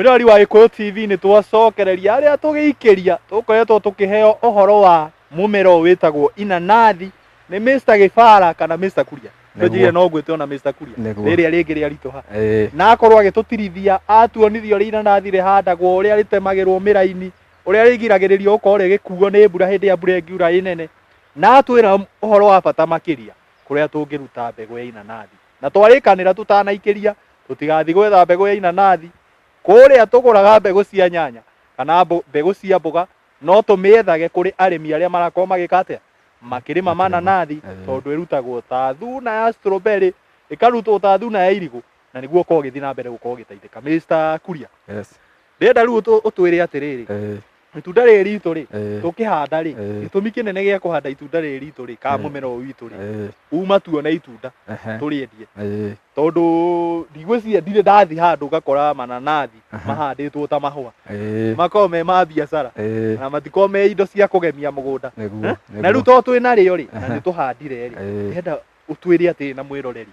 Mwĩroreri wa Gĩkũyũ TV, nĩ twacokereria arĩa tũgĩikĩria tũkoretwo tũkĩheo ũhoro wa mũmera ũyũ wĩtagwo inanathi nĩ Mr. Gĩbara kana Mr. Kuria. Nĩguo. Tũnjigire no ngwĩte ona Mr. Kuria. Nĩguo. Rĩrĩa rĩngĩ rĩaritũha. Ĩĩ. Na akorwo agĩtũtirithia, atuonithia ũrĩa inanathi rĩhandagwo, ũrĩa rĩtemagĩrwo mĩraini, ũrĩa rĩgiragĩrĩrio gũkorwo rĩgĩkuo nĩ mbura hĩndĩ ya mbura ĩngiura ĩnene. Na atwĩra ũhoro wa bata makĩria kũrĩa tũngĩruta mbegũ ya inanathi. Na twarĩkanĩra tũtanaikĩria tũtigathiĩ gwetha mbegũ ya inanathi kũrĩa tũgũraga mbegũ cia nyanya kana mbegũ cia mboga, no tũmĩethage kũrĩ arĩmi arĩa marakorwo magĩka atĩa, makĩrĩma mananathi, tondũ ĩrutagwo ta thuna ya strawberry, ĩkarutwo ta thuna ya irigũ, na nĩguo ũkorwo ũgĩthiĩ na mbere gũkorwo ũgĩteithĩka. Mr. Kuria, Yes. ndĩrenda rĩu ũtwĩre atĩrĩrĩ, itunda rĩrĩ ritũ rĩ, tũkĩhanda rĩ, gĩtũmi kĩnene gĩa kũhanda itunda rĩrĩ ritũ rĩ, kana mũmera ũyũ witũ rĩ, uma tuone itunda tũrĩendie, tondũ ndigwĩciria ndirĩ ndathiĩ handũ ngakora mananathi mahandĩtwo ta mahũa, makoragwo me ma biacara na matikoragwo me indo cia kũgemia mũgũnda. Nĩguo. Na rĩu tondũ twĩ narĩo rĩ, na nĩ tũhandire rĩ, ndĩrenda ũtwĩre atĩrĩ na mwĩroreri,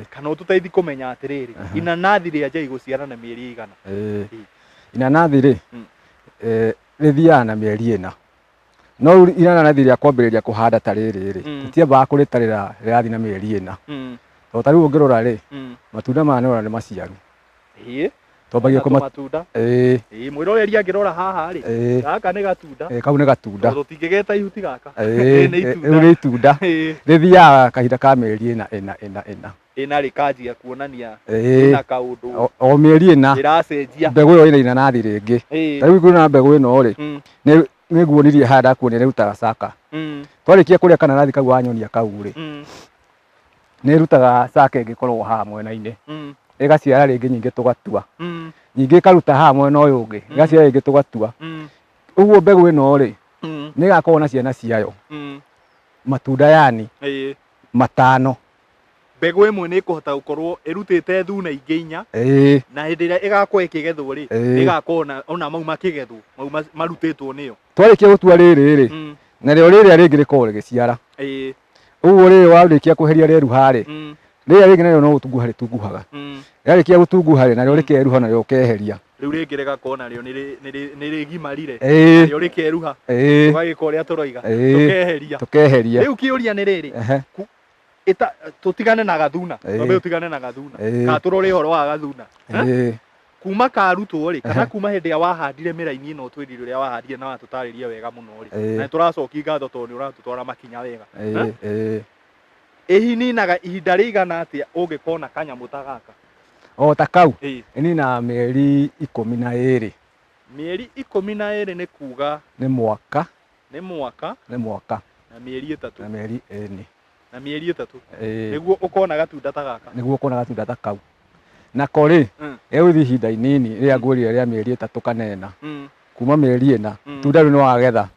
kana ũtũteithie kũmenya atĩrĩrĩ, inanathi rĩanjagia gũciara na mĩeri ĩigana? Inanathi rĩ, rĩthiaga na mĩeri 4. No rĩu inanathi rĩa kwambĩrĩria kũhanda ta rĩrĩ rĩ, tũtiambaga kũrĩtarĩra rĩrathiĩ na mĩeri 4. Tondũ ta rĩu ũngĩrora rĩ, matunda maya nĩũrona nĩ maciaru. Twambagia Hena tũmatunda. Ĩĩ. Mwĩroreri angĩrora haha rĩ, gaka nĩ gatunda. Ĩĩ, kau nĩ gatunda. Tondũ tũtingĩgeta ihuti gaka. Ĩĩ, nĩ itunda. Rĩu nĩ itunda. Rĩthiaga kahinda ka mĩeri 4 4 4 4. 4 rĩkanjia kuonania ĩna kaũndũ. O mĩeri 4. Ĩracenjia. Mbegũ ĩyo ĩna inanathi rĩngĩ. Ta rĩu kwĩna mbegũ ĩno rĩ, nĩ nguonirie haha ndakuonia ĩrutaga caka. Twarĩkia kũrĩa kananathi kau wanyonia kau rĩ, nĩ ĩrutaga caka ĩngĩkorwo haha mwena-inĩ. Ĩgaciara rĩngĩ nyingĩ tũgatua. Nyingĩ ĩkaruta haha mwena ũyũ ũngĩ, ĩgaciara rĩngĩ tũgatua. Ũguo mbegũ ĩno rĩ, nĩ ĩgakorwo na ciana ciayo. Matunda yani 5. Mbegũ ĩmwe nĩ ĩkũhota gũkorwo ĩrutĩte thuna ingĩ 4. Na hĩndĩ ĩrĩa ĩgakorwo ĩkĩgethwo rĩ, ĩgakorwo ona mau makĩgethwo, mau marutĩtwo nĩyo. Twarĩkia gũtua rĩrĩ rĩ, narĩo rĩrĩa rĩngĩ rĩkoragwo rĩgĩciara. Ũguo rĩrĩ warĩkia kweheria rĩeruha rĩ, rĩrĩa rĩngĩ narĩo no gũtunguha rĩtunguhaga. Rĩarĩkia gũtunguha rĩ, narĩo rĩkeruha narĩo ũkeheria. Rĩu rĩngĩ rĩgakorwo narĩo nĩ rĩgimarire. Narĩo rĩkeruha. Tũgagĩka ũrĩa tũroiga. Tũkeheria. Tũkeheria. Rĩu kĩũria nĩ rĩrĩ, tũtigane na gathuna. Twambe tũtigane na gathuna. Kana tũrore ũhoro wa gathuna. Kuma karutwo rĩ, kana kuma hĩndĩ ĩrĩa wahandire mĩraini ĩno ũtwĩrire ũrĩa wahandire na watũtarĩria wega mũno rĩ, na nĩtũracokia ngatho tondũ nĩ ũratũtwara makinya wega. Ĩninaga ihinda rĩigana atĩa ũngĩkona kanyamũ ta gaka? O ta kau? Ĩninaga mĩeri 12. Mĩeri 12 nĩ kuga? Nĩ mwaka. Nĩ mwaka. Nĩ mwaka. Na mĩeri 3. Na mĩeri 4. Na mĩeri 3. Nĩguo ũkona gatunda ta gaka. Nĩguo ũkona gatunda ta kau. Nako rĩ, ĩgũthiĩ ihinda inini rĩrĩa ngwĩrire rĩa mĩeri 3 kana 4. Kuma mĩeri 4, itunda rĩu nĩ wagetha.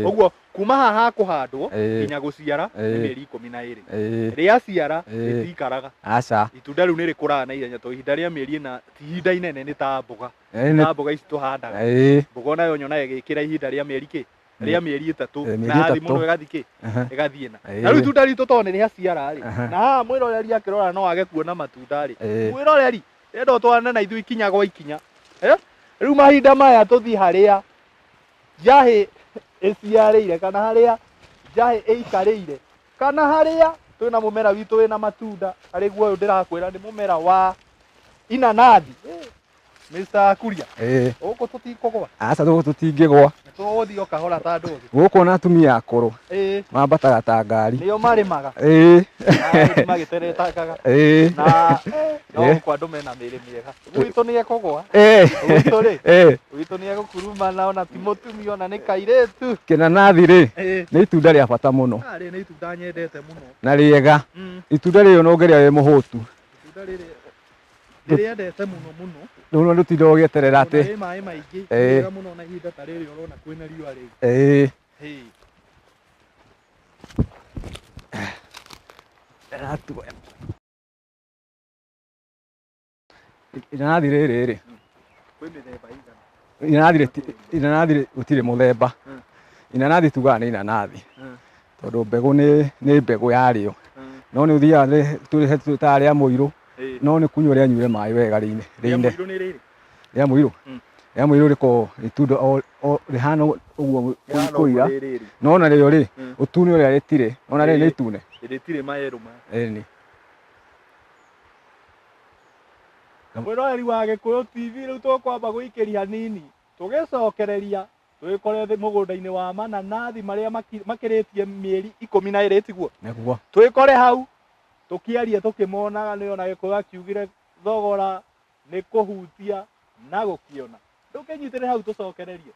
Ũguo kuma haha kũhandwo nginya gũciara nĩ mĩeri 12. Rĩaciara rĩtikaraga. Aca. Itunda rĩu nĩ rĩkũraga na ihenya tondũ ihinda rĩa mĩeri 4 ti ihinda inene, nĩ ta mboga. Ta mboga ici tũhandaga. Mboga onayo nyonaga ĩgĩkĩra ihinda rĩa mĩeri kĩ? Rĩa mĩeri 3. Na yathi mũno ĩgathiĩ kĩ? Ĩgathiĩ 4. Na rĩu itunda ritũ tondũ nĩ rĩaciara rĩ, na haha mwĩroreri akĩrora no age kuona matunda rĩ. Mwĩroreri, ndĩrenda ũtwarane na ithuĩ ikinya gwa ikinya. Rĩu mahinda maya tũthiĩ harĩa njahĩ ĩciarĩire, kana harĩa njahĩ ĩikarĩire, kana harĩa twĩna mũmera witũ wĩna matunda, arĩguo ũyũ ndĩrakwĩra nĩ mũmera wa inanathi. Mr. Kuria, gũkũ tũtikũgwa? Aca, gũkũ tũtingĩgwa. Tũgũthiĩ o kahora ta ndũthi. Gũkũ ona atumia akũrũ mambataga ta ngari. Nĩo marĩmaga. Magĩteretangaga. Na no gũkũ andũ mena mĩĩrĩ mĩega. Gwitũ nĩ ekũgwa. Gwitũ rĩ, gwitũ nĩ egũkurumana ona ti mũtumia ona nĩ kairĩtu. Kĩnanathi rĩ, nĩ itunda rĩa bata mũno. Rĩ nĩ itunda nyendete mũno. Na rĩega. Itunda rĩrĩ ona ũngĩrĩa wĩ mũhũtu. Itunda rĩrĩ ndĩrĩendete mũno mũno. Rĩu ndũtinda ũgĩeterera atĩ. Rĩ maĩ maingĩ, rĩega mũno na ihinda ta rĩrĩ ũrona kwĩna riũa rĩu. Inanathi rĩrĩ rĩ. Kwĩ mĩthemba ĩigana? Inanathi gũtirĩ mũthemba. Inanathi tugaga nĩ inanathi. Tondũ mbegũ nĩ mbegũ yarĩo. No nĩ ũthiaga ta rĩa mũirũ, No nĩ kunyua rĩanyuire maĩ wega rĩine rĩine. Rĩa mũirũ nĩ rĩrĩ? Rĩa mũirũ? Rĩa mũirũ rĩkoragwo itunda o rĩhana ũguo kũira, no narĩo rĩ, ũtune ũrĩa rĩtirĩ, ona rĩrĩ nĩ itune. Rĩtirĩ mayellow maya. Ĩni. Mwĩroreri wa Gĩkũyũ TV rĩu tũkwamba gũikĩria hanini tũgĩcokereria twĩkore mũgũnda-inĩ wa mananathi marĩa makĩrĩtie mĩeri 12 tiguo? Nĩguo. Twĩkore hau tũkĩaria tũkĩmonaga nĩ ona Gĩkũyũ akiugire thogora nĩ kũhutia na gũkĩona. Ndũkĩnyitĩre hau tũcokererie.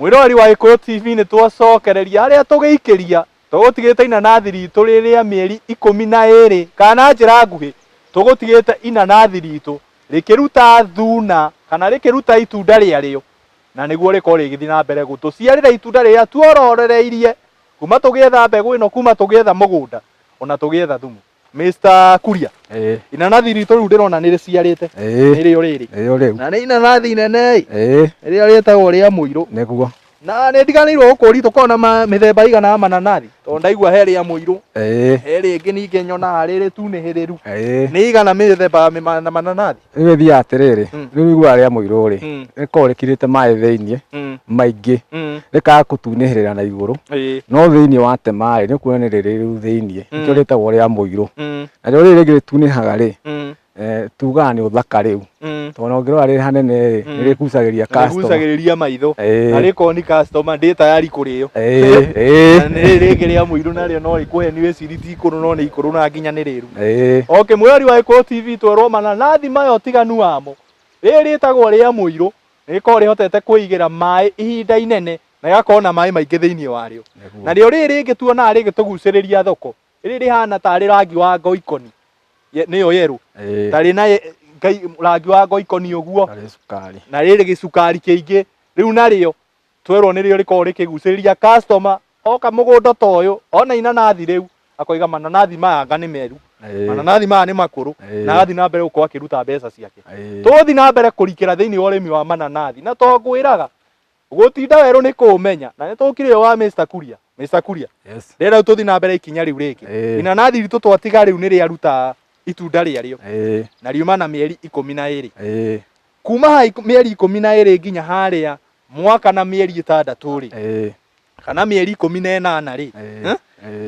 Mwĩroreri wa Gĩkũyũ TV nĩ twacokereria harĩa tũgĩikĩria tũgũtigĩte inanathi ritũ rĩrĩa mĩeri 12 kana na njĩra nguhĩ tũgũtigĩte inanathi ritũ rĩkĩruta thuna kana rĩkĩruta itunda rĩarĩo na nĩguo rĩkorwo rĩgĩthiĩ na mbere gũtũciarĩra itunda rĩrĩa tuororereirie kuma tũgĩetha mbegũ ĩno kuma tũgĩetha mũgũnda ona tũgĩetha thumu. Mr. Kuria, inanathi ritũ rĩu ndĩrona nĩ rĩciarĩte. Nĩrĩo rĩrĩ. Nĩrĩo rĩu. Na nĩ inanathi inene ĩ. Rĩrĩa rĩtagwo rĩa mũirũ. Nĩguo. Na nĩ ndiganĩirwo gũkũria tũkoragwo na mĩthemba igana ya mananathi tondũ ndaigua he rĩa mũirũ. He rĩngĩ ningĩ nyonaga rĩrĩ tunĩhĩrĩru. Nĩ igana mĩthemba ya mananathi. Rĩu ĩthiaga atĩrĩrĩ, rĩu iguaga rĩa mũirũ rĩ, rĩkoragwo rĩkirĩte maĩ thĩiniĩ maingĩ, rĩkaga kũtunĩhĩrĩra na igũrũ, no thĩiniĩ watema rĩ, nĩ ũkuona nĩ rĩrĩ rĩu thĩiniĩ, nĩkĩo rĩtagwo rĩa mũirũ. Narĩo rĩrĩ rĩngĩ rĩtunĩhaga rĩ, tugaga nĩ ũthaka rĩu. Tondũ ũngĩrora rĩ hanene rĩ, nĩ rĩgucagĩrĩria customer. Rĩgucagĩrĩria maitho. Na rĩkorwo nĩ customer ndĩ tayari kũrĩo. Na nĩ rĩngĩ rĩa mũirũ narĩo no rĩkũhe nĩ wĩciri ti ikũrũ no nĩ ikũrũ na nginya nĩ rĩru. Okay, mwĩrori wa Gĩkũyũ TV twerwo mananathi maya ũtiganu wamo. Rĩrĩ rĩtagwo rĩa mũirũ, nĩ rĩkoragwo rĩhotete kwĩigĩra maĩ ihinda inene na rĩgakorwo na maĩ maingĩ thĩinĩ warĩo. Narĩo rĩrĩ rĩngĩ tuonaga rĩgĩtũgucĩrĩria thoko, rĩrĩ rĩhana tarĩ rangi wa ngoikoni. Nĩyo yerũ. Tarĩ na rangi wa ngoikoni ũguo. Na rĩrĩ gĩcukari kĩingĩ. Rĩu narĩo twerwo nĩrĩo rĩkoragwo rĩkĩgucĩrĩria customer oka mũgũnda ta ũyũ, ona inanathi rĩu, akoiga mananathi maya anga nĩ meru. Mananathi maya nĩ makũrũ, na agathiĩ na mbere gũkorwo akĩruta mbeca ciake. Tũgũthiĩ na mbere kũrikĩra thĩinĩ wa ũrĩmi wa mananathi, na to ngwĩraga gũtinda werũ nĩ kũũmenya, na nĩ tũkire ũyũ wa Mr. Kuria. Mr. Kuria. Ndĩrenda tũthiĩ na mbere ikinya rĩu rĩngĩ. Inanathi ritũ twatiga rĩu nĩ rĩaruta itunda rĩarĩo. Na riuma na mĩeri 12. Kuma ha mĩeri 12 nginya harĩa mwaka na mĩeri 6 rĩ. Kana mĩeri 18 rĩ.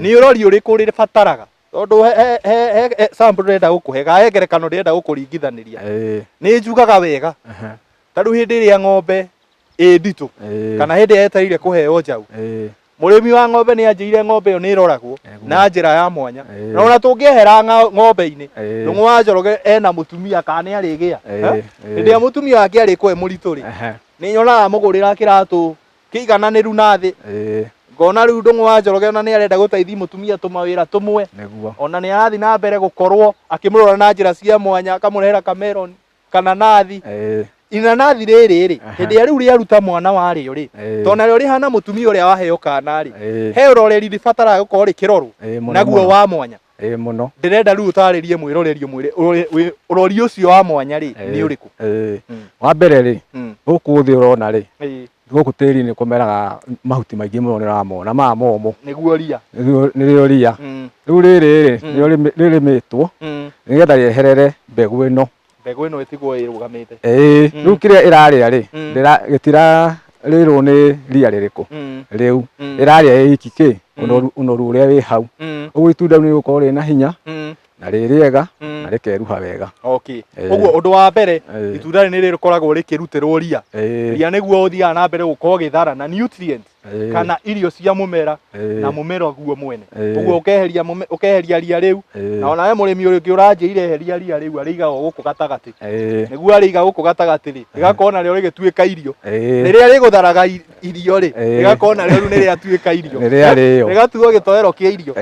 Nĩ ũrori ũrĩkũ rĩbataraga? Tondũ he sample ndĩrenda gũkũhe, ga he ngerekano ndĩrenda gũkũringithanĩria. Nĩ njugaga wega. Ta rĩu hĩndĩ ĩrĩa ng'ombe ĩ nditũ, kana hĩndĩ ĩrĩa yetereire kũheo njaũ. Mũrĩmi wa ng'ombe nĩ anjĩire ng'ombe ĩyo nĩ ĩroragwo na njĩra ya mwanya. Na ona tũngĩehera ng'ombe-inĩ, Ndũng'ũ wa Njoroge ena mũtumia kana nĩ arĩgĩa. Hĩndĩ ĩrĩa mũtumia wake arĩkwo e mũritũ rĩ, nĩ nyonaga mũgũrĩra kĩratũ kĩigananĩru na thĩ. Ngona rĩu Ndũng'ũ wa Njoroge ona nĩ arenda gũteithia mũtumia tũmawĩra tũmwe. Ona nĩ arathiĩ na mbere gũkorwo akĩmũrora na njĩra cia mwanya, akamũrehera kameroni kana nathi. Inanathi rĩrĩ rĩ, hĩndĩ ĩrĩa rĩu rĩaruta mwana warĩo rĩ, tondũ narĩo rĩhana mũtumia ũrĩa waheo kana rĩ, he ũroreri rĩbataraga gũkorwo rĩkĩrorwo naguo wa mwanya. Mũno. Ndĩrenda rĩu ũtarĩrie mwĩroreri ũmwĩre ũrori ũcio wa mwanya rĩ, nĩ ũrĩkũ? Wa mbere rĩ, gũkũ thĩ ũrona rĩ, gũkũ tĩri-inĩ kũmeraga mahuti maingĩ mũno nĩ ũramona, maya momũ. Nĩguo ria. Nĩrĩo ria. Rĩu rĩrĩ rĩ, nĩrĩo rĩrĩmĩtwo, nĩgetha rĩeherere mbegũ ĩno. Mbegũ ĩno ĩtigwo ĩrũgamĩte. Rĩu kĩrĩa ĩrarĩa rĩ, gĩtirarĩrwo nĩ ria rĩrĩkũ rĩu. Ĩrarĩa ĩ iki kĩ, ũnoru ũrĩa wĩ hau. Ũguo itunda rĩu nĩrĩgũkorwo rĩna hinya, na rĩ rĩega, na rĩkeruha wega. Okay. Ũguo ũndũ wa mbere, itunda rĩrĩ nĩ rĩkoragwo rĩkĩrutĩrwo ria. Ria nĩguo ũthiaga na mbere gũkorwo ũgĩthara na nutrients kana irio cia mũmera na mũmera guo mwene. Ũguo ũkeheria ria rĩu, na ona we mũrĩmi ũngĩ ũranjĩire eheria ria rĩu arĩigaga gũkũ gatagatĩ. Nĩguo arĩiga gũkũ gatagatĩ rĩ, rĩgakorwo narĩo rĩgĩtuĩka irio. Rĩrĩa rĩgũtharaga irio rĩ, rĩgakorwo narĩo rĩu nĩrĩatuĩka irio. Nĩrĩarĩo. Rĩgatuo gĩtoero kĩa irio.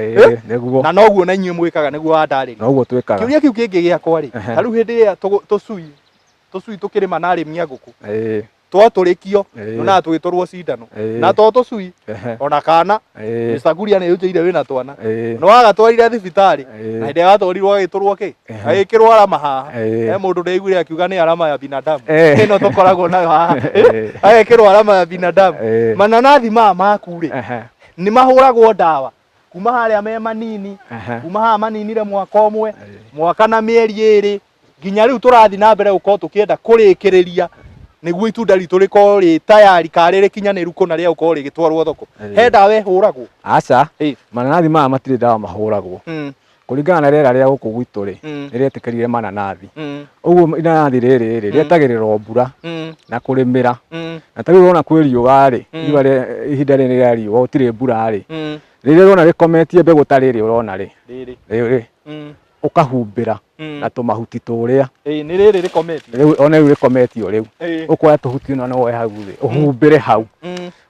Nĩguo. Na noguo na inyuĩ mwĩkaga nĩguo wandarĩria. Noguo twĩkaga. Kĩũria kĩu kĩngĩ gĩakwa rĩ, ta rĩu hĩndĩ ĩrĩa tũcui Tũcui tũkĩrĩma na arĩmi a ngũkũ twatũrĩkio nyonaga tũgĩtũrwo cindano na to tũcui ona kana Mr. Kuria nĩ ũnjĩire wĩna twana nĩ wagatwarire thibitarĩ na hĩndĩ ĩrĩa gatwarirwo gagĩtũrwo kĩ gagĩkĩrwo arama haha. He mũndũ ndaiguire akiuga nĩ arama ya binadamu ĩno tũkoragwo nayo haha, agekĩrwo arama ya binadamu. Mananathi maya maku rĩ, nĩ mahũragwo ndawa kuma harĩa me manini, kuma haha maninire mwaka ũmwe, mwaka na mĩeri 2, nginya rĩu tũrathiĩ na mbere gũkorwo tũkĩenda kũrĩkĩrĩria nĩguo itunda ritũ rĩkorwo rĩ tayari kana rĩrĩ kinyanĩru kũna rĩa gũkorwo rĩgĩtwarwo thoko? He ndawa ĩhũragwo? Aca. Mananathi maya matirĩ ndawa mahũragwo. Kũringana na rĩera rĩa gũkũ gwitũ rĩ, nĩ rĩetĩkĩrire mananathi. Ũguo inanathi rĩrĩ rĩ, rĩetagĩrĩra o mbura na kũrĩmĩra. Na ta rĩu ũrona kwĩ riũa rĩ, riũa ihinda rĩrĩ rĩa riũa gũtirĩ mbura rĩ, rĩrĩa ũrona rĩkometie mbegũ ta rĩrĩ ũrona rĩ, rĩrĩ ũkahumbĩra na tũmahuti tũrĩa. Ĩĩ, nĩ rĩrĩ rĩkometie. Rĩu ona rĩu rĩkometio rĩu. Ũkoya tũhuti ona no woe hau thĩ, ũhumbĩre hau.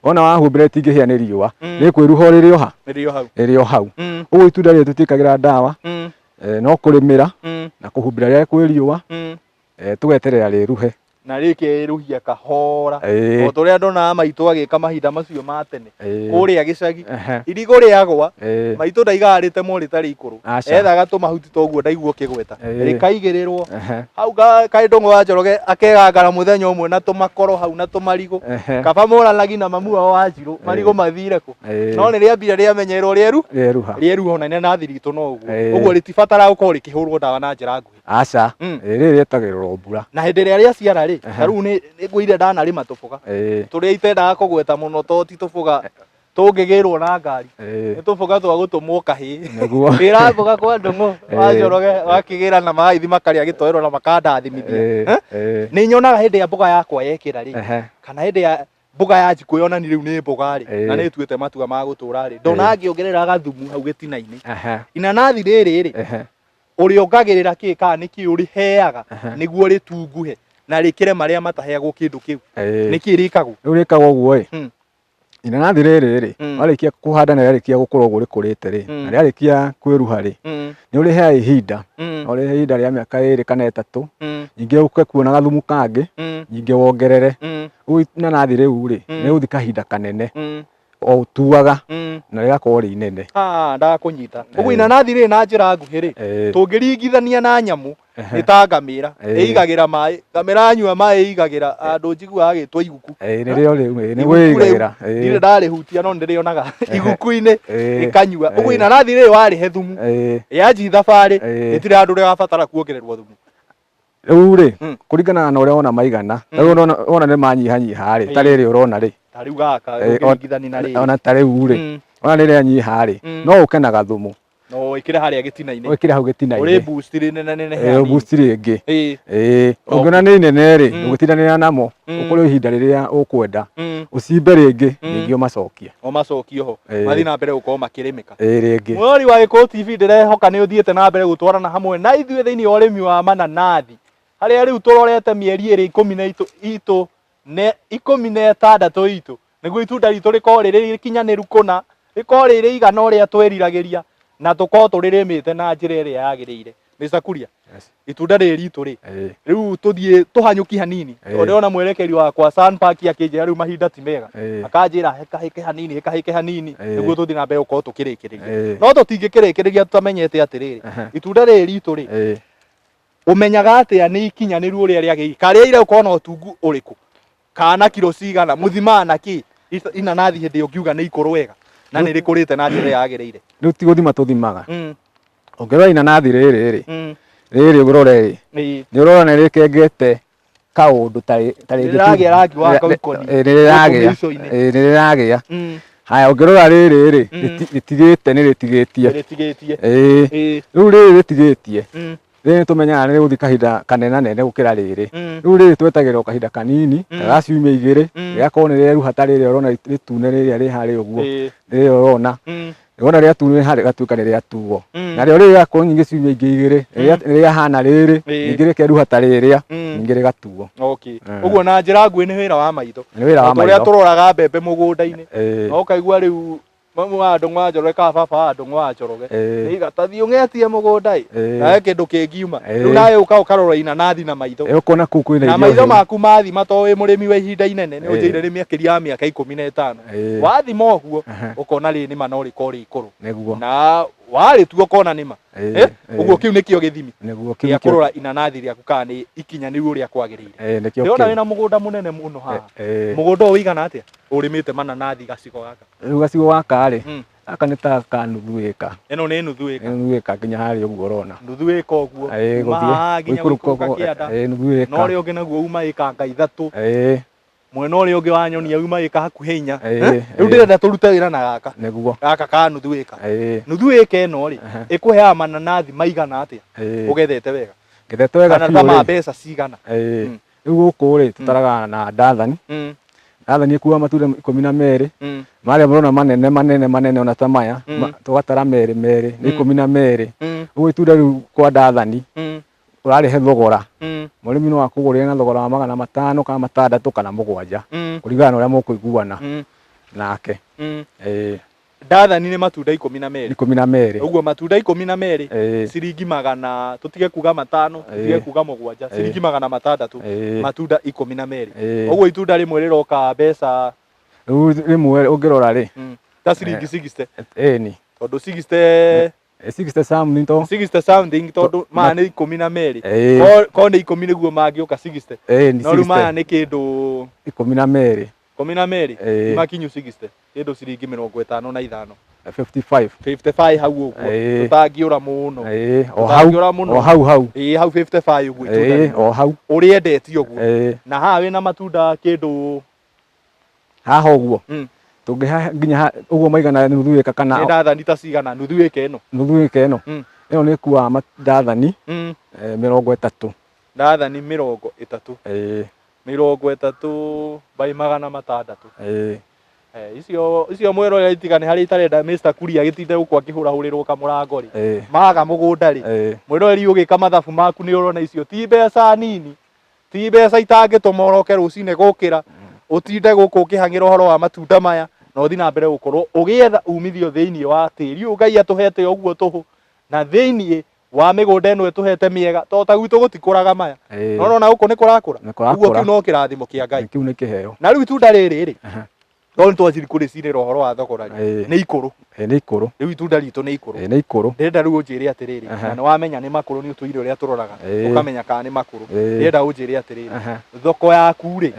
Wona wahumbĩra rĩtingĩhĩa nĩ riũa. Rĩkwĩruha o rĩrĩ o ha? Rĩrĩ o hau. Rĩrĩ o hau. Ũguo itunda rĩrĩ tũtiĩkagĩra ndawa, no kũrĩmĩra na kũhumbĩra rĩrĩa kwĩ riũa, tũgeterera rĩruhe. Na rĩkerũhia kahora. O ta ũrĩa ndonaga maitũ agĩka mahinda macio ma tene kũrĩa gĩcagi. Irigũ rĩagwa, maitũ ndaigaga rĩtemwo rĩtarĩ ikũrũ. Ethaga tũmahuti toguo ndaigua ũkĩgweta, rĩkaigĩrĩrwo hau kaĩ Ndũng'ũ wa Njoroge akegangara mũthenya ũmwe na tũmakoro hau na tũmarigũ. Kaba mũranagi na mamu wao Wanjirũ, marigũ mathire kũ? No nĩ rĩambire rĩamenyerwo rĩeru Rĩeruha. Rĩeruha. Ona inanathi ritũ no ũguo. Ũguo rĩtibataraga gũkorwo rĩkĩhũrwo ndawa na njĩra nguhĩ. Aca. Rĩrĩ rĩetagĩrĩrwo mbura. Na hĩndĩ ĩrĩa rĩaciara rĩ, ta rĩu nĩ ngũire ndanarĩma tũboga tũrĩa itendaga kũgweta mũno, to ti tũboga tũngĩgĩrwo na ngari, nĩ tũboga twa gũtũmwo kahĩĩ. Nĩguo. Gĩra mboga kwa Ndũng'ũ wa Njoroge wakĩgĩra na magagĩthiĩ makarĩa gĩtoero na makandathimithia. Nĩ nyonaga hĩndĩ ya mboga yakwa yekĩra rĩ, kana hĩndĩ ya mboga ya njikũ yonani rĩu nĩ mboga rĩ, na nĩ tuĩte matua ma gũtũra rĩ, ndona ngĩongerera gathumu hau gĩtina-inĩ. Inanathi rĩrĩ rĩ, ũrĩongagĩrĩra kĩ kana nĩ kĩ ũrĩheaga nĩguo rĩtunguhe na rĩkĩre marĩa mataheagwo kĩndũ kĩu? Nĩ kĩ rĩkagwo? Rĩu rĩkagwo ũguo ĩ, inanathi rĩrĩ rĩ, warĩkia kũhanda na rĩarĩkia gũkũra ũguo rĩkũrĩte rĩ, na rĩarĩkia kwĩruha rĩ, nĩ ũrĩheaga ihinda, no ũrĩhe ihinda rĩa mĩaka 2 kana 3, ningĩ ũke kuona gathumu kangĩ, ningĩ wongerere. Rĩu inanathi rĩu rĩ, nĩ rĩgũthiĩ kahinda kanene o ũtuaga na rĩgakorwo rĩ inene. Ah, ndakũnyita. Ũguo inanathi rĩrĩ na njĩra nguhĩ rĩ, tũngĩringithania na nyamũ, nĩ ta ngamĩra ĩigagĩra maĩ. Ngamĩra yanyua maĩ ĩigagĩra handũ njiguaga agĩtwo iguku. Nĩrĩo rĩu, nĩ Iguku rĩu, gwĩigagĩra. Ndirĩ ndarĩhutia no nĩndĩrĩonaga iguku-inĩ rĩkanyua. Ũguo inanathi rĩrĩ warĩhe thumu, yanji thabarĩ, rĩtirĩ handũ rĩrabatara kuongererwo thumu. Rĩu rĩ, kũringana na ũrĩa wona maigana, rĩu wona nĩ manyihanyiha rĩ, ta rĩrĩ ũrona rĩ, Ta rĩu gaka ũngĩringithania na rĩrĩ. Ona ta rĩu rĩ, wona rĩrĩa nyiha rĩ, no ũke na gathumu. No wĩkĩre harĩa gĩtina-inĩ. Wĩkĩre hau gĩtina-inĩ. Ũrĩ boost rĩ nene nene hanini. Boost rĩngĩ. Ũngĩona nĩ inene rĩ, ndũgũtindanĩra namo, ũkũrĩ ihinda rĩrĩa ũkwenda, ũcimbe rĩngĩ, ningĩ ũmacokie. Ũmacokie ho. Mathiĩ na mbere gũkorwo makĩrĩmĩka. Rĩngĩ. Mwĩrori wa Gĩkũyũ TV, ndĩrehoka nĩ ũthiĩte na mbere gũtwarana hamwe na ithuĩ thĩinĩ wa ũrĩmi wa mananathi, harĩa rĩu tũrorete mĩeri ĩrĩ ikũmi na itũ, itũ ne 16 itũ nĩguo itunda ritũ rĩkorwo rĩrĩ rĩkinyanĩru kũna, rĩkorwo rĩrĩ igana ũrĩa twĩriragĩria, na tũkorwo tũrĩrĩmĩte na njĩra ĩrĩa yagĩrĩire. Mr. Kuria, itunda rĩrĩ ritũ rĩ, rĩu tũthiĩ tũhanyũki hanini, tondũ ndĩrona mwerekeri wakwa San Park akĩnjĩra rĩu mahinda ti mega, akanjĩra hĩkahĩke hanini, hĩkahĩke hanini, nĩguo tũthiĩ na mbere gũkorwo tũkĩrĩkĩrĩria. No tũtingĩkĩrĩkĩrĩria tũtamenyete atĩrĩrĩ, itunda rĩrĩ ritũ rĩ, ũmenyaga atĩa nĩ ikinyanĩru ũrĩa rĩagĩrĩire, kana rĩagĩrĩire gũkorwo na ũtungu ũrĩkũ, kana kiro cigana, mũthimaga na kĩ inanathi hĩndĩ ĩyo ũngiuga nĩ ikũrũ wega na nĩ rĩkũrĩte na njĩra ĩrĩa yagĩrĩire? Rĩu ti gũthima tũthimaga. Ũngĩrora inanathi rĩrĩ rĩ, rĩrĩ ũrore rĩ, nĩ ũrona nĩ rĩkengete kaũndũ ta rĩngĩ. Nĩ rĩragĩa rangi wa kaũkoni. Nĩ rĩragĩa. Nĩ rĩragĩa. Haya, ũngĩrora rĩrĩ rĩ, rĩtigĩte, nĩ rĩtigĩtie. Rĩtigĩtie. Rĩu rĩrĩ rĩtigĩtie. Rĩrĩ nĩ tũmenyaga nĩ rĩgũthiĩ kahinda kanenanene gũkĩra rĩrĩ. Rĩu rĩrĩ twetagĩrĩra o kahinda kanini, ta ga ciumia 2, rĩgakorwo nĩ rĩeruha ta rĩrĩa ũrona rĩtune rĩrĩa rĩ harĩa ũguo, rĩrĩa ũrona. Wona rĩatunĩha rĩgatuĩka nĩ rĩatuo. Narĩo rĩrĩ rĩgakorwo ningĩ ciumia ingĩ 2, rĩahana rĩrĩ, ningĩ rĩkeruha ta rĩrĩa, ningĩ rĩgatuo. Okay. Ũguo na njĩra nguhĩ nĩ wĩra wa maitho. Nĩ wĩra wa maitho. Ũrĩa tũroraga mbembe mũgũnda-inĩ. Na ũkaigua rĩu Mamu wa Ndũng'ũ wa Njoroge kana baba wa Ndũng'ũ wa Njoroge nĩiga ta thiĩ ũng'etie mũgũnda ĩ nawe kĩndũ kĩngiuma rĩu nawe ũka ũkarora inanathi na maitho. Ũkona kũu kwĩna na maitho maku mathima to wĩ mũrĩmi wa ihinda inene nĩ ũnjĩire nĩ mĩakĩria ya mĩaka 15 wathima ũguo ũkona rĩ nĩma no rĩkorwo rĩ ikũrũ nĩguo na warĩtua ũkona nĩma ũguo kĩu nĩkĩo gĩthimi nĩguo gĩa kũrora inanathi rĩaku kana nĩ ikinyanĩru ũrĩa kwagĩrĩire. Ndĩrona wĩna mũgũnda mũnene mũno haha. Mũgũnda ũyũ ũigana atĩa ũrĩmĩte mananathi gacigo gaka? Rĩu gacigo gaka rĩ, gaka nĩ ta ka nuthu ĩka. Ĩno nĩ nuthu ĩka. Nuthu ĩka nginya harĩa ũguo ũrona. Nuthu ĩka ũguo. Kuma haha nginya gũikũrũka kĩanda. Nuthu ĩka. Na ũrĩa ũngĩ naguo uma ĩka anga 3. Mwena ũrĩa ũngĩ wa nyonia uma ĩka hakuhĩ 4. Rĩu ndĩrenda tũrute wĩra na gaka. Nĩguo. Gaka ka nuthu ĩka. Nuthu ĩka ĩno rĩ, ĩkũheaga mananathi maigana atĩa? Ũgethete wega. Ngethete wega biũ. Kana ta ma mbeca cigana? Rĩu gũkũ rĩ, tũtaraga na ndathani. Ndathani ĩkuaga matunda 12. Marĩa mũrona manene manene manene ona ta maya, tũgatara merĩ merĩ, nĩ 12. Ũguo itunda rĩu kwa ndathani, ũrarĩhe thogora. Mũrĩmi no akũgũrĩre na thogora wa 500 kana 600 kana 7, kũringana na ũrĩa mũkũiguana nake. Ndathani nĩ matunda 12. 12. Ũguo matunda 12 ciringi magana, tũtige kuga 5, tũtige kuga 7, ciringi 600, matunda 12. Ũguo itunda rĩmwe rĩroka mbeca. Rĩu rĩmwe ũngĩrora rĩ, ta ciringi 60. Ĩni. Tondũ 60 60 something to 60 something tondũ maya nĩ 12. Ko nĩ 10 nĩguo mangĩũka 60. No rĩu maya nĩ kĩndũ 12. 12 makinyu 60 kĩndũ ciringi 55. 55. 55 hau ũguo. Tũtangĩũra mũno. O hau. O hau hau. Hau 55 ũguo itunda. O hau. Ũrĩendetie ũguo. Na haha wĩna matunda kĩndũ haha ũguo. Tũngĩha nginya ũguo maigana nuthu ĩka kana nĩ ndathani ta cigana nuthu ĩka ĩno? Nuthu ĩka ĩno. Ĩno nĩ ĩkuaga ndathani 30. Ndathani 30. 30 by 600. Icio mwĩroreri itiga nĩ harĩa itarenda Mr. Kuria agĩtinde gũkũ akĩhũrahũrĩrwo kamũrango rĩ. Maga mũgũnda rĩ. Mwĩroreri ũgĩka mathabu maku nĩ ũrona icio ti mbeca nini. Ti mbeca itangĩtũma ũroke rũcinĩ gũkĩra ũtinde gũkũ ũkĩhang'ĩra ũhoro wa matunda maya na ũthiĩ na mbere gũkorwo ũgĩetha umithio thĩinĩ wa tĩri ũyũ Ngai atũhete ũguo tũhũ na thĩinĩ wa mĩgũnda ĩno ĩtũhete mĩega to ta gwitũ gũtikũraga maya. No ũrona gũkũ nĩ kũrakũra. Ũguo kĩu no kĩrathimo kĩa Ngai. Kĩu nĩ kĩheo. Na rĩu itunda rĩrĩ rĩ, no nĩ twanjiri kũrĩcirĩra ũhoro wa thogora rĩ, nĩ ikũrũ. Nĩ ikũrũ. Rĩu itunda ritũ nĩ ikũrũ. Nĩ ikũrũ. Ndĩrenda rĩu ũnjĩre atĩrĩrĩ, na nĩ wamenya nĩ makũrũ nĩ ũtũire ũrĩa tũroraga, ũkamenya kana nĩ makũrũ. Ndĩrenda ũnjĩre atĩrĩrĩ, thoko yaku rĩ,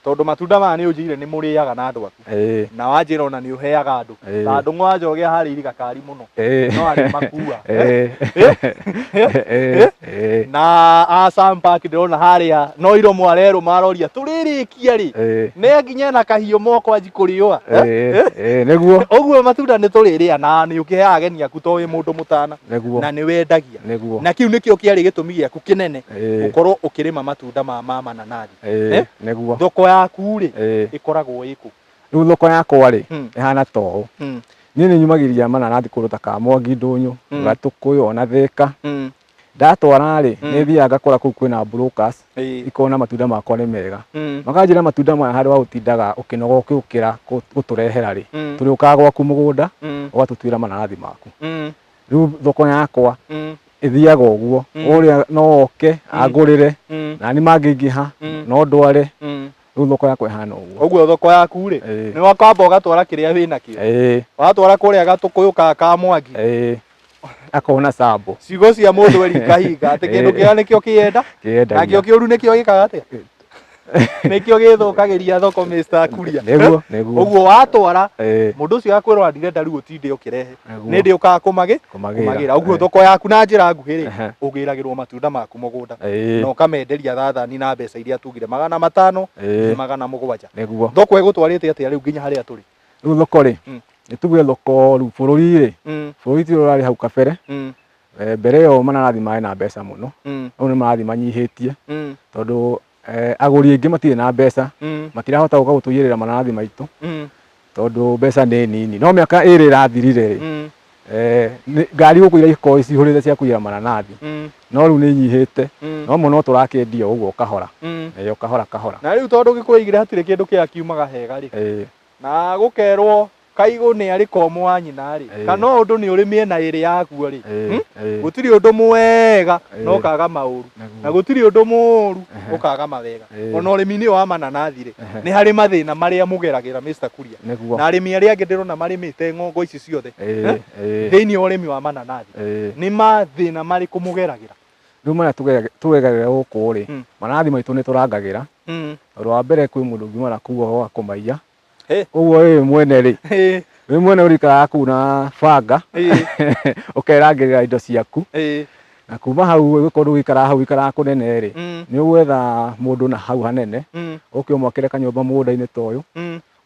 tondũ matunda maya nĩ ũnjĩire nĩ mũrĩaga na andũ aku. Na wanjĩra ona nĩ ũheaga andũ. Ta Ndũng'ũ wa Njoroge harĩa iriga kari mũno. No arĩ makua. Na a Sam Park ndĩrona harĩa no iromo arerũ maroria tũrĩrĩkia rĩ. Nĩ nginya na kahiũ moko anji kũrĩũa. Nĩguo. Ũguo matunda nĩ tũrĩrĩa na nĩ ũkĩheaga ageni aku to wĩ mũndũ mũtana. Nĩguo. Na nĩ wendagia. Nĩguo. Na kĩu nĩkĩo kĩarĩ gĩtũmi gĩaku kĩnene gũkorwo ũkĩrĩma matunda ma mananathi. Nĩguo. Thoko yaku rĩ ĩkoragwo ĩkũ? Rĩu thoko yakwa rĩ ĩhana ta ũũ. Niĩ nĩ nyumagĩria mananathi kũndũ ta Kamwangi ndũnyũ, Gatũkũyũ ona Thĩka. Ndatwara rĩ, nĩ thiaga ngakora kũu kwĩna brokers, ikona matunda makwa nĩ mega. Makanjĩra matunda maya handũ ha gũtindaga ũkĩnoga ũkĩũkĩra gũtũrehera rĩ, tũrĩũkaga gwaku mũgũnda, ũgatũtuĩra mananathi maku. Rĩu thoko yakwa ĩthiaga ũguo, ũrĩa no oke angũrĩre, na niĩ mangĩingĩha no ndware. Rĩu thoko yakwa ĩhana ũguo. Ũguo thoko yaku rĩ, nĩ wakamba ũgatwara kĩrĩa wĩnakĩo. Watwara kũrĩa Gatũkũyũ ka Kamwangi. Akona sambo. Ciugo cia mũndũ eri ikahinga atĩ kĩndũ kĩega nĩkĩo kĩenda, nakĩo kĩũru nĩkĩo gĩkaga atĩa? Nĩkĩo gĩthũkagĩria thoko Mr. Kuria. Nĩguo, nĩguo. Ũguo watwara, mũndũ ũcio akwĩrwo ndirenda rĩu ũtinde ũkĩrehe. Nĩ ndĩũkaga kũmagĩra. Ũguo thoko yaku na njĩra nguhĩ rĩ, ũgĩragĩrwo matunda maku mũgũnda. Na ũkamenderia thathani na mbeca iria tugire 500, 700. Nĩguo. Thoko ĩgũtwarĩte atĩa rĩu nginya harĩa tũrĩ? Rĩu thoko rĩ, nĩ tuge thoko rĩu bũrũri rĩ, bũrũri ti ũrarĩ hau kabere. Mbere ĩyo mananathi marĩ na mbeca mũno. Rĩu nĩ marathiĩ manyihĩtie, tondũ agũri aingĩ matirĩ na mbeca, matirahota gũka gũtũiyĩrĩra mananathi maitũ, tondũ mbeca nĩ nini. No mĩaka ĩrĩ ĩrathirire rĩ, ngari gũkũ irakorwo cihũrĩte cia kũiyĩra mananathi, no rĩu nĩ inyihĩte, no mũno tũrakĩendia ũguo kahora. Kahora kahora. Na rĩu tondũ gĩkũigire hatirĩ kĩndũ kĩrĩa kiumaga hega rĩ, na gũkerwo Kaigũ nĩ arĩ komũ wa nyina rĩ, kana ũndũ nĩ ũrĩ mĩena ĩrĩ yaguo rĩ, Gũtirĩ ũndũ mwega na ũkaga maũru, na gũtirĩ ũndũ mũũru ũkaga mawega. Ona ũrĩmi-inĩ ũyũ wa mananathi rĩ, nĩ harĩ mathĩna marĩa mũgeragĩra Mr. Kuria. Na arĩmi arĩa angĩ ndĩrona marĩmĩte ng'ongo ici ciothe thĩinĩ wa ũrĩmi wa mananathi, nĩ mathĩna marĩkũ mũgeragĩra? Rĩu marĩa tũgeragĩra gũkũ rĩ, mananathi maitũ nĩ tũrangagĩra, tondũ wa mbere kwĩ mũndũ ũngiuma na kũu agoka kũmaiya. Ũguo wĩ mwene rĩ, wĩ mwene ũrĩikaraga kũu na banga, ũkerangĩrĩra indo ciaku. Na kuma hau ũngĩkorwo ndũgũikara hau ũikaraga kũnene rĩ, nĩ ũgwetha mũndũ na hau hanene, ũke ũmwakĩre kanyũmba mũgũnda-inĩ ta ũyũ,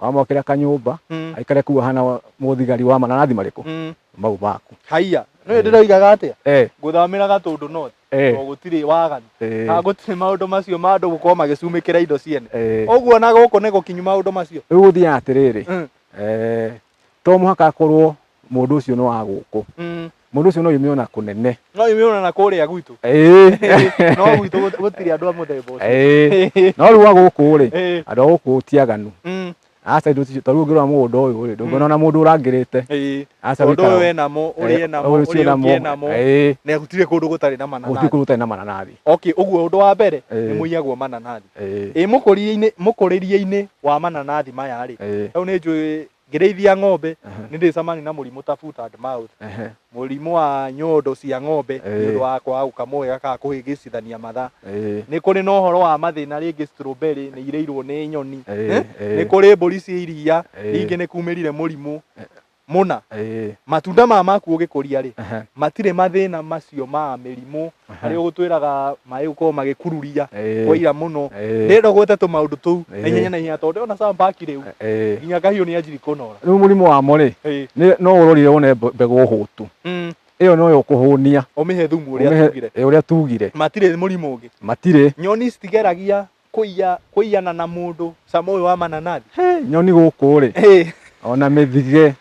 wamwakĩra kanyũmba, aikare kũu ahana mũthigari wa mananathi marĩkũ? Mau maku. Haiya, nĩũĩ ndĩroigaga atĩa? Ngũthamĩra Gatũndũ North. To gũtirĩ waganu. Kana gũtirĩ maũndũ macio ma andũ gũkorwo magĩcumĩkĩra indo ciene. Ũguo na gũkũ nĩ gũkinyu maũndũ macio. Rĩu gũthiaga atĩrĩrĩ, to mũhaka akorwo mũndũ ũcio nĩ wa gũkũ. Mũndũ ũcio no yume ona kũnene. No yume ona na kũrĩa gwitũ. No gwitũ gũtirĩ andũ a mũthemba ũcio. No rĩu a gũkũ rĩ, andũ a gũkũ ti aganu. Aca indo icio, ta rĩu ũngĩrora mũgũnda ũyũ rĩ, ndũngĩona ona mũndũ ũrangĩrĩte. Aca Mũndũ ũyũ enamo, ũrĩa enamo, ũrĩa ũngĩ enamo, na gũtirĩ kũndũ gũtarĩ na mananathi. Gũtirĩ kũndũ gũtarĩ na mananathi. Okay, ũguo ũndũ wa mbere nĩ mũiyagwo mananathi. Ĩ mũkũrĩrie-inĩ mũkũrĩrie-inĩ wa mananathi maya rĩ, rĩu nĩ njũĩ ngĩrĩithia ng'ombe nĩ ndĩcemania na mũrimũ ta foot and mouth, mũrimũ wa nyondo cia ng'ombe nĩ ũndũ wa kwaga gũkamwo wega kana kũhĩngĩcithania mathaa. Nĩ kũrĩ na ũhoro wa mathĩna rĩngĩ strawberry nĩ irĩirwo nĩ nyoni, nĩ kũrĩ mbũri cia iria rĩngĩ nĩ kumĩrire mũrimũ mũna. Matunda maya maku ũgĩkũria rĩ, matirĩ mathĩna macio ma mĩrimũ harĩa ũgũtwĩraga maĩ gũkorwo magĩkururia kwaira mũno. Ndĩrenda ũgwete tũmaũndũ tũu na ihenya na ihenya tondũ ndĩrona Sambaki rĩu nginya kahiũ nĩ anjirie kũnora. Rĩu mũrimũ wamo rĩ, no ũrorire wone mbegũ hũtu. Ĩyo noyo ũkũhũnia. Ũmĩhe thumu ũrĩa tugire. Ũrĩa tugire. Matirĩ mũrimũ ũngĩ. Matirĩ. Nyoni ctigeragia kũiya kũiyana na mũndũ cama ũyũ wa mananathi. He, nyoni gũkũ rĩ, ona mĩthige,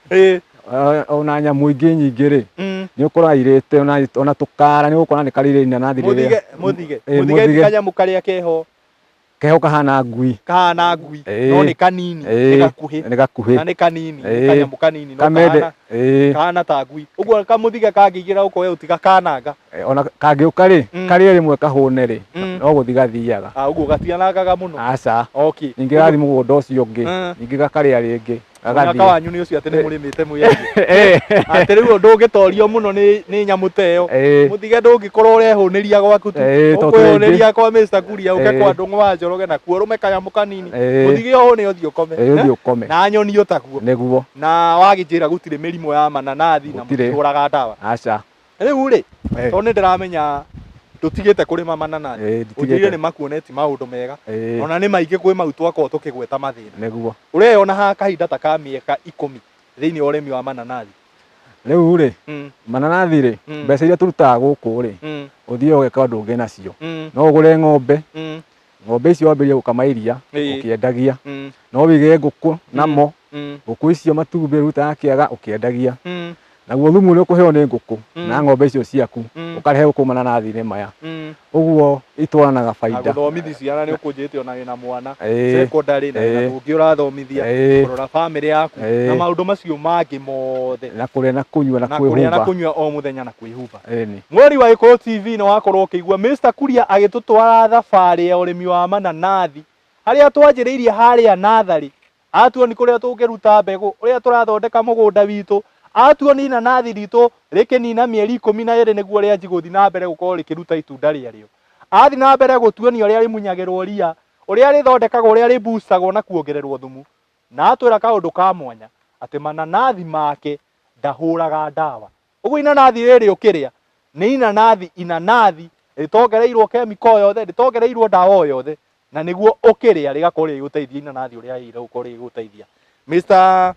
ona nyamũ ingĩ nyingĩ rĩ, nĩ ũkoraga irĩte ona ona tũkara nĩ ũgũkora nĩ karĩire inanathi rĩrĩa. Mũthige, mũthige, mũthige ti kanyamũ karĩa keho. Keho kahana ngui. Kahana ngui, no nĩ kanini, nĩ gakuhĩ. Nĩ gakuhĩ. Na nĩ kanini, nĩ kanyamũ kanini, no kahana, kahana ta ngui. Ũguo kamũthige kangĩingĩra gũkũ we ũtigakananga. Ona kangĩũka rĩ, karĩe rĩmwe kahũne rĩ, no gũthiĩ gathiaga. Ah, ũguo gatianangaga mũno. Aca. Okay. Ningĩ gathiĩ mũgũnda ũcio ũngĩ, ningĩ gakarĩa rĩngĩ, Mũnyaka gagathiĩ. wanyu nĩ ũcio atĩ nĩ mũrĩmĩte mwĩ aingĩ. Atĩ rĩu ndũngĩtorio mũno nĩ nĩ nyamũ ta ĩyo. Mũthige ndũngĩkorwo ũrehũnĩria gwaku tu. Tondũ twĩ aingĩ. Ũkwĩhũnĩria kwa Mr. Kuria ũke kwa Ndũng'ũ wa Njoroge na kuo ũrũme kanyamũ kanini. Mũthige ũhũne ũthiĩ ũkome. Ũthiĩ ũkome. Na nyoni o taguo. Nĩguo. Na wagĩnjĩra gũtirĩ mĩrimũ ya mananathi na Gũtirĩ. mũtihũraga ndawa. Aca. Rĩu rĩ, tondũ nĩ ndĩramenya ndũtigĩte kũrĩma mananathi, Ĩĩ, nditigĩte. ũnjĩrire nĩ makuonetie maũndũ mega, ona nĩ maingĩ kwĩ mau twakorwo tũkĩgweta mathĩna. Nĩguo. Ũreyona haha kahinda ta ka mĩaka ikũmi thĩinĩ wa ũrĩmi wa mananathi? Rĩu rĩ, mananathi rĩ, mbeca iria tũrutaga gũkũ rĩ, ũthiaga ũgeka ũndũ ũngĩ nacio. No ũgũre ng'ombe, ng'ombe icio wambĩrĩrie gũkama iria ũkĩendagia. No wĩige ngũkũ namo, ngũkũ icio matumbĩ ũrutaga kĩaga ũkĩendagia. Naguo thumu ũrĩa ũkũheo nĩ ngũkũ na ng'ombe icio ciaku ũkarehe gũkũ mananathi-inĩ maya. Ũguo itwaranaga Na baida. gũthomithi ciana nĩ ũkũnjĩte ona wĩna mwana secondary na wĩna tũngĩ ũrathomithia, kũrora famĩlĩ yaku na maũndũ macio mangĩ mothe. Na kũrĩa na kũnyua na Na kũrĩa na kwĩhumba. kũnyua o mũthenya na kwĩhumba. Ĩni. Mweri wa Gĩkũyũ TV nĩ wakorwo ũkĩigua Mr Kuria agĩtũtwara thabarĩ ya ũrĩmi wa mananathi harĩa twanjĩrĩirie harĩa natharĩ. Atuoni kũrĩa tũngĩruta mbegũ, ũrĩa tũrathondeka mũgũnda witũ, atuoni inanathi ritũ rĩkĩnina mĩeri 12 nĩguo rĩanji gũthiĩ na mbere gũkorwo rĩkĩruta itunda rĩarĩo. Athiĩ na mbere gũtuonia ũrĩa rĩmunyagĩrwo ria, ũrĩa rĩthondekagwo, ũrĩa rĩbucagwo na kuongererwo thumu. Na atwĩra kaũndũ ka mwanya, atĩ mananathi make ndahũraga ndawa. Ũguo inanathi rĩrĩ ũkĩrĩa, nĩ inanathi inanathi rĩtongereirwo chemical o yothe, rĩtongereirwo ndawa o yothe, na nĩguo ũkĩrĩa rĩgakorwo rĩgĩgũteithia inanathi ũrĩa rĩagĩrĩire gũkorwo rĩgĩgũteithia. Mr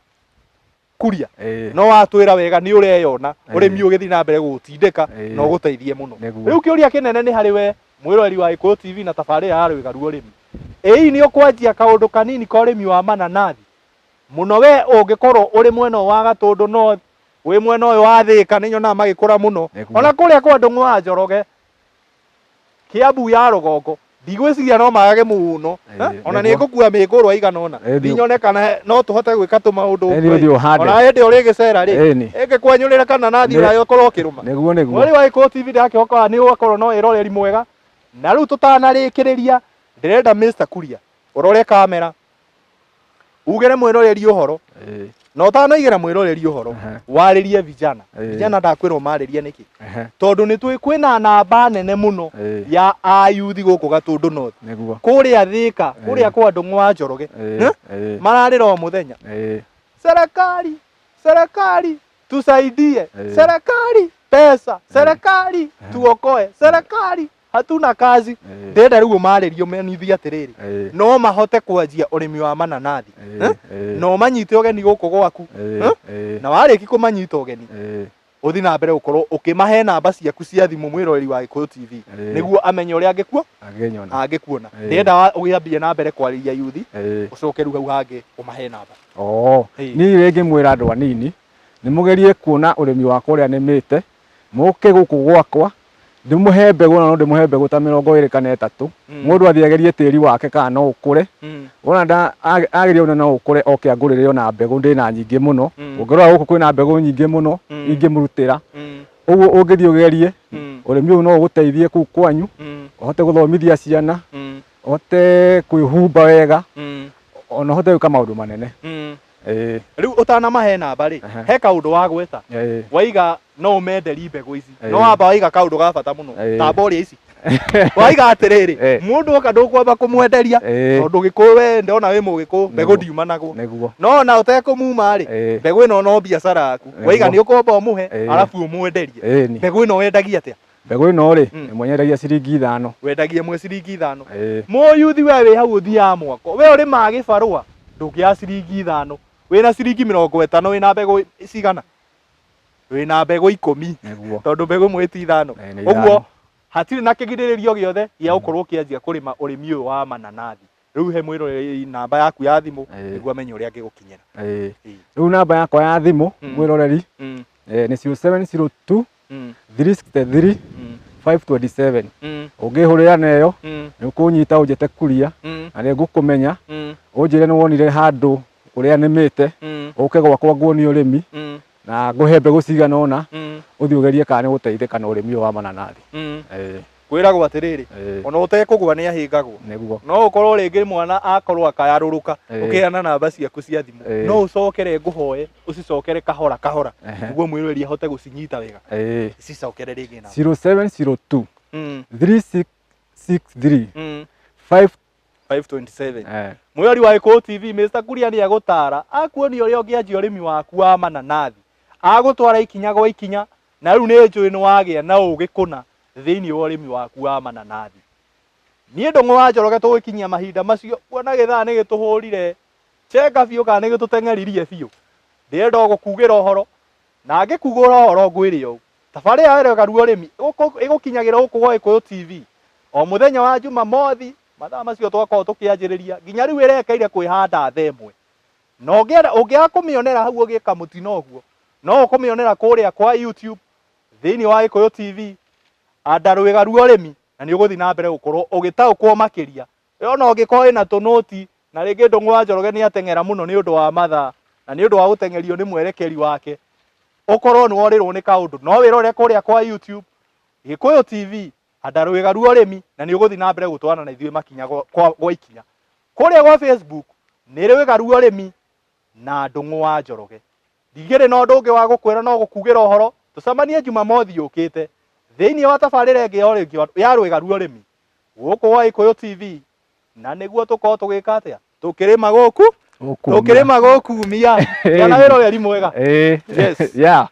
Kuria, no watwĩra wega nĩ ũreyona ũrĩmi ũgĩthiĩ na mbere gũgũtindĩka na ũgũteithie mũno. Rĩu kĩũria kĩnene nĩ harĩ we mwĩroreri wa Gĩkũyũ TV na tabarĩra ya Rwĩga rwa Ũrĩmi. Ĩ hihi nĩ ũkwanjia kaũndũ kanini ka ũrĩmi wa mananathi? Mũno we ũngĩkorwo ũrĩ mwena ũyũ wa Gatũndũ North, wĩ mwena ũyũ wa Thĩka nĩ nyonaga magĩkũra mũno. Ona kũrĩa kwa Ndũng'ũ wa Njoroge, Kiambu ya rũgongo, Ndigwĩciria no magage mũno. Ona nĩ ngũkua mĩngũrwa ĩigana ũna. Thiĩ nyone kana no tũhote gwĩka tũmaũndũ. Ona hĩndĩ ĩyo ũrĩgĩcera rĩ, ĩngĩkwenyũrĩra kana nathi onayo ũkorwo ũkĩrũma. Nĩguo nĩguo. Mweri wa Gĩkũyũ TV ndĩrakĩhoka nĩ ũgakorwo na wĩroreri mwega. Na rĩu tũtanarĩkĩrĩria, ndĩrenda Mr. Kuria ũrore kamera ugere mwĩroreri ũhoro na ũtanaigĩra mwĩroreri ũhoro warĩrie vijana. Vijana ndakwĩrwo marĩrie nĩkĩ, tondũ nĩ tũĩ kwĩna namba nene mũno ya ayuthi gũkũ Gatũndũ North, kũrĩa Thĩka, kũrĩa kwa Ndũng'ũ wa Njoroge, mararĩra o mũthenya, serikali, serikali tusaidie, serikali pesa, serikali tuokoe, serikali hatuna kazi. Ndĩrenda rĩu ũmarĩrie ũmenithie atĩrĩrĩ, no mahote kwanjia ũrĩmi wa mananathi, na ũmanyite ũgeni gũkũ gwaku, na warĩki kũmanyita ũgeni, ũthi na mbere gũkorwo ũkĩmahe namba ciaku cia thimũ mwĩroreri wa Gĩkũyũ TV, nĩguo amenye ũrĩa angĩkuo angĩkuona. Ndĩrenda ũgĩambie na mbere kwarĩria yuthi, ũcoke rĩu hau hangĩ ũmahe namba. Niĩ rĩngĩ mwĩra andũ anini nĩ mũgerie kuona ũrĩmi wakwa ũrĩa nĩmĩte, mũke gũkũ gwakwa ndĩmũhe mbegũ, na no ndĩmũhe mbegũ ta 23 kana 3. Mũndũ athiĩ agerie tĩri wake kana no ũkũre. Wona ageria ona no ũkũre, oke angũrĩre ona mbegũ, ndĩna nyingĩ mũno. Ũngĩrora gũkũ kwĩna mbegũ nyingĩ mũno ingĩmũrutĩra. Ũguo ũngĩthiĩ ũgerie ũrĩmi ũyũ no ũgũteithie kũu kwanyu, ũhote gũthomithia ciana, ũhote kwĩhumba wega, ona ũhote gwĩka maũndũ manene. Rĩu ũtanamahe namba rĩ, he kaũndũ wagweta, waiga no ũmenderi mbegũ ici, no wamba waiga kaũndũ ga bata mũno, tamba ũrĩa ici waiga atĩrĩrĩ, mũndũ oka ndũkwamba kũmwenderia, tondũ Gĩkũyũ we ndona wĩ Mũgĩkũyũ, mbegũ ndiumanagwo, no ona ũtekũmuma rĩ, mbegũ ĩno no biacara yaku, waiga nĩ ũkwamba ũmũhe arabu ũmwenderie. Mbegũ ĩno wendagia atĩa? Mbegũ ĩno rĩ, ĩmwe nyendagia ciringi 5. Wendagia ĩmwe ciringi 5. Mũyuthi we wĩ hau ũthiaga mwako, we ũrĩmaga gĩbarũa ndũngĩaga ciringi 5, wĩna ciringi 50, wĩna mbegũ cigana? Wĩna mbegũ 10, tondũ mbegũ ĩmwe ti 5. Ũguo hatirĩ na kĩgirĩrĩrio gĩothe gĩa gũkorwo ũkĩanjia kũrĩma ũrĩmi ũyũ wa mananathi. Rĩu he mwĩroreri namba yaku ya thimũ nĩguo amenye ũrĩa angĩgũkinyĩra. Rĩu namba yakwa ya thimũ mwĩroreri nĩ 0702 363 527. Ũngĩhũrĩra nayo nĩ ũkũnyita ũnjĩte Kuria, na nĩ ngũkũmenya, ũnjĩre nĩ wonire handũ ũrĩa nĩmĩte, ũke gwakwa nguonie ũrĩmi, na ngũhe mbegũ cigana ũna, ũthiĩ ũgerie kana nĩ ũgũteithĩka na ũrĩmi ũyũ wa mananathi. Kwĩragwo atĩrĩrĩ, ona ũtekũgwa nĩ ahĩngagwo. No ũkorwo rĩngĩ mwana akorwo akayarũrũka, ũkĩheana namba ciaku cia thimũ, no ũcokere ngũhoe ũcicokere kahora kahora nĩguo mwĩroreri ahote gũcinyita wega. Cicokere rĩngĩ namba. 0702 363 5 527. Mwĩrori wa Gĩkũyũ TV, Mr. Kuria nĩ agũtara, akuonia ũrĩa ũngĩanjia ũrĩmi waku wa mananathi, agũtwara ikinya gwa ikinya, na rĩu nĩ njũĩ nĩ wagĩa na ũgĩ kũna thĩinĩ wa ũrĩmi waku wa mananathi. Niĩ Ndũng'ũ wa Njoroge tũgĩkinyia mahinda macio, kuona gĩthaa nĩ gĩtũhũrire chenga biũ kana nĩ gĩtũteng'eririe biũ, ndĩrenda o gũkugĩra ũhoro, na ngĩkugũra ũhoro ngwĩre ũũ, tabarĩra ya Wĩrega Ruo Ũrĩmi ĩgũkinyagĩra gũkũ gwa Gĩkũyũ TV o mũthenya wa Jumamothi, mathaa macio twakorwo tũkĩanjĩrĩria nginya rĩu ĩrekeire kwĩhanda thaa 1. Na ũngĩaga kũmĩonera hau ũgĩka mũtino ũguo, no ũkũmĩonera kũrĩa kwa YouTube thĩinĩ wa Gĩkũyũ TV anda Rwĩga Ruo Ũrĩmi, na nĩ ũgũthiĩ na mbere gũkorwo ũgĩtaũkwo makĩria. Ona ũngĩkorwo wĩna tũnũti, na rĩngĩ Ndũng'ũ wa Njoroge nĩ ateng'era mũno nĩ ũndũ wa mathaa, na nĩ ũndũ wa gũteng'erio nĩ mwerekeri wake, ũkorwo nĩ worĩrwo nĩ kaũndũ, no wĩrore kũrĩa kwa YouTube Gĩkũyũ TV anda Rwĩga Ruo Ũrĩmi, na nĩ ũgũthiĩ na mbere gũtwarana na ithuĩ makinya gwa ikinya. Kũrĩa gwa Facebook nĩ Rwĩga Ruo Ũrĩmi na Ndũng'ũ wa Njoroge. Ndigĩrĩ na ũndũ ũngĩ wa gũkwĩra no gũkugĩra ũhoro, tũcemanie Jumamothi yũkĩte thĩinĩ wa tabarĩra ĩngĩ ya Rwĩga Ruo Ũrĩmi gũkũ gwa Gĩkũyũ TV, na nĩguo tũkorwo tũgĩka atĩa, tũkĩrĩma gũkũ, tũkĩrĩma gũkumia. Gĩa na wĩroreri mwega. Yes. Yeah.